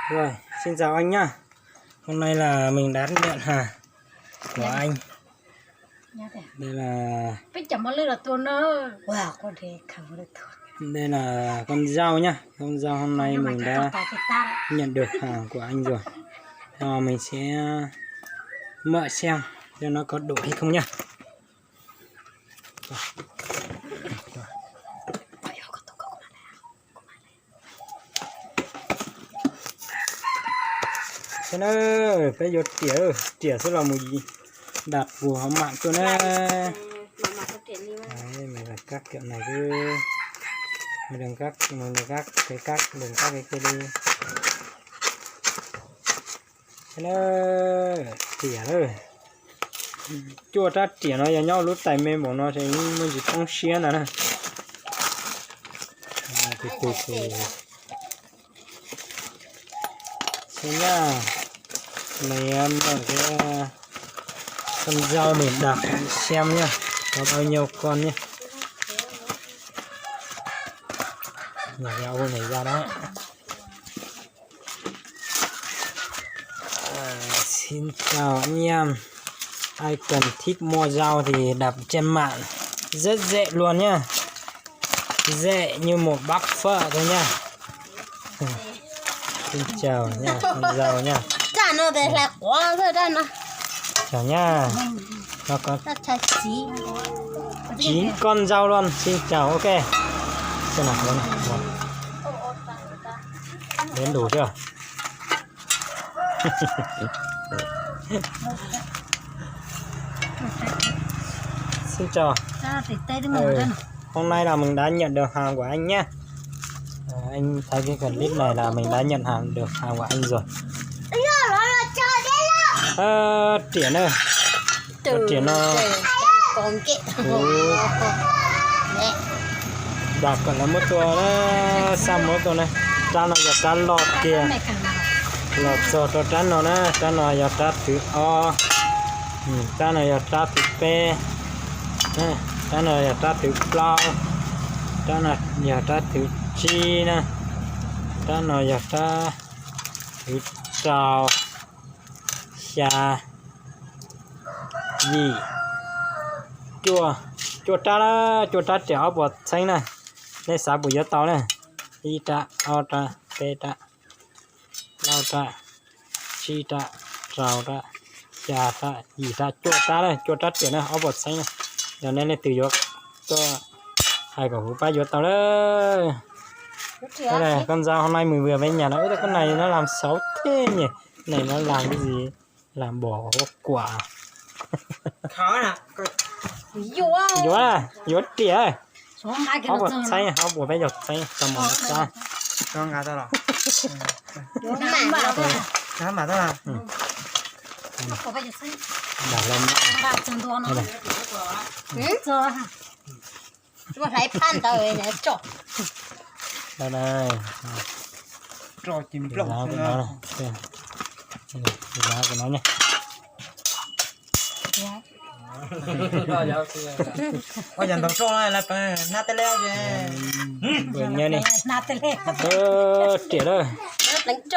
Rồi, xin chào anh nhá. Hôm nay là mình đã nhận hàng của anh. Đây là, đây là con dao nhá. Con dao hôm nay mình đã nhận được hàng của anh rồi. Rồi mình sẽ mở xem cho nó có đủ hay không nhá. Thế nữa, peb yuav riam, riam xwb los mus đặt của họ mặn tuaj na. Đấy, mày phải cắt kiểu này chứ. Mày đừng cắt, mày đừng cắt cái cắt, đừng cắt cái kia đi. Thế nữa, riam lawm. Cuaj rab riam no yog nyob lub tais me npaum no ces muaj ntsis poob siab ntag na. Tus tus tus Xem nhá. Mày mở cái con dao mình đặt xem nhá. Có bao nhiêu con nhá. Mở cái ô này ra đó. À, xin chào anh em. Ai cần thích mua dao thì đặt trên mạng. Rất rẻ luôn nhá. Rẻ như một bát phở thôi nha. Xin chào nha, con dao nha. Chào nha. Nó có chín con dao luôn. Xin chào, ok. Xem nào, có này. Một. Đến đủ chưa? Xin chào. Ờ, hôm nay là mình đã nhận được hàng của anh nhé. Ờ, anh thấy cái clip này là mình đã nhận hàng, được hàng của anh rồi. Ờ, riam na. Riam no. Kuv dag kom lawv muab tua na, xa muab tua na. Rab no yog rab loj kiag. Los txog rau rab no na, rab no yog rab thib ob. Rab no yog rab thib peb. Rab no yog rab thib plaub. Rab no yog rab thib tsib na. Rab no yog rab thib rau, xya, yim, cuaj, cuaj rab na, cuaj rab riam ob puas txheeb na. Nej xav puas yuav tau na. Ib rab, ob rab, peb rab, plaub rab, tsib rab, rau rab, xya rab, yim rab, cuaj rab na, cuaj rab riam na, ob puas txheeb na. Yog nej leej twg yuav tuaj hais kom kuv pab yuav tau lawm. Con dao hôm nay mười vừa với nhà nó, ước con này nó làm xấu thế nhỉ? Này nó làm cái gì? Làm bỏ hoa quả. Yuav, yuav riam. Ob puas txheeb, ob puas peb caug txheeb, tau mus txab. Hlais phab ntawd tso. Ua yog ntaus roj na, hnab teb leb. Riam na,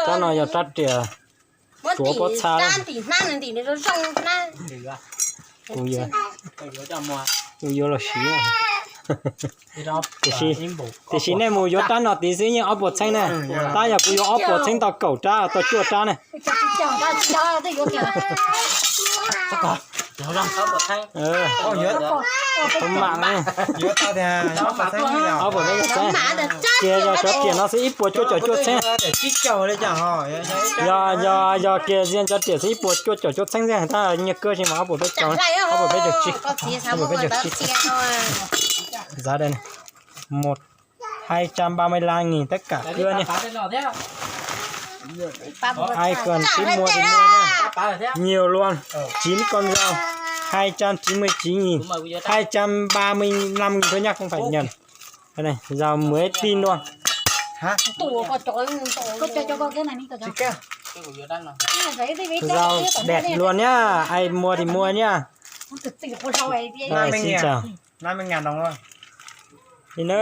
rab no yog rab riam tsuav pob txha. Kuv yuav, kuv yuav los siv. Tiam sis, tiam sis nej mus yuav rab no tid xwb yeej ob puas txheeb na. Tab yog kuv yuav ob puas txheeb tau kaum rab tau cuaj rab na. Mam, ob puas peb caug txheeb. Ces yog cov riam no xwb ib puas cuaj caum cuaj txheeb. Yog, yog, yog kiag ziag cov riam xwb ib puas cuaj caum cuaj txheeb xwb, tab nyiaj kawg tsis mas ob puas peb caug, ob puas peb caug tsib, ob puas peb caug tsib. Giá đây này, một hai trăm ba mươi lăm nghìn tất cả cưa nha. Ai cần thích mua thì mua nha. Nhiều luôn, chín con dao, hai trăm chín mươi chín nghìn, hai trăm ba mươi lăm nghìn thôi nha, không phải nhầm. Cái này, dao mới tin luôn. Hả? Dao đẹp luôn nha, ai mua thì mua nha. Rồi, xin chào. Năm mươi ngàn đồng thôi. Thì nó,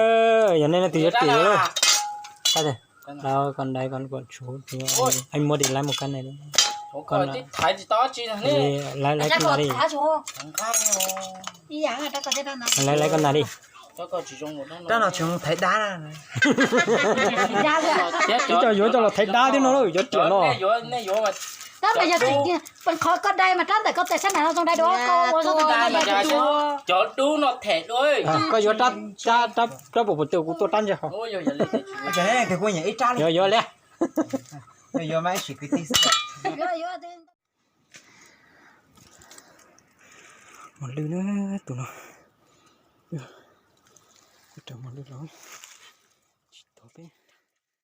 giờ này nó từ giá trị luôn. Sao thế? Con đây con còn số thì anh mua điện lái một con này đi. Con thaiv tsis tau tsi. Lái lái con này đi. Lái lái con này đi. Rab no tsis zoo thaiv dab. Ib co yuav coj los thaiv dab thiab no, yuav riam no. Qhov koj dai mas rab ntawm koj tes sab nram no zoo dai dua, koj ua zoo dai. Cov dub no them dua. Koj yuav rab, rab puas puas twg kuv tuaj rab ntsia ho. Yuav yuav li. Mos lwj na tus no. Raws mos lwj los.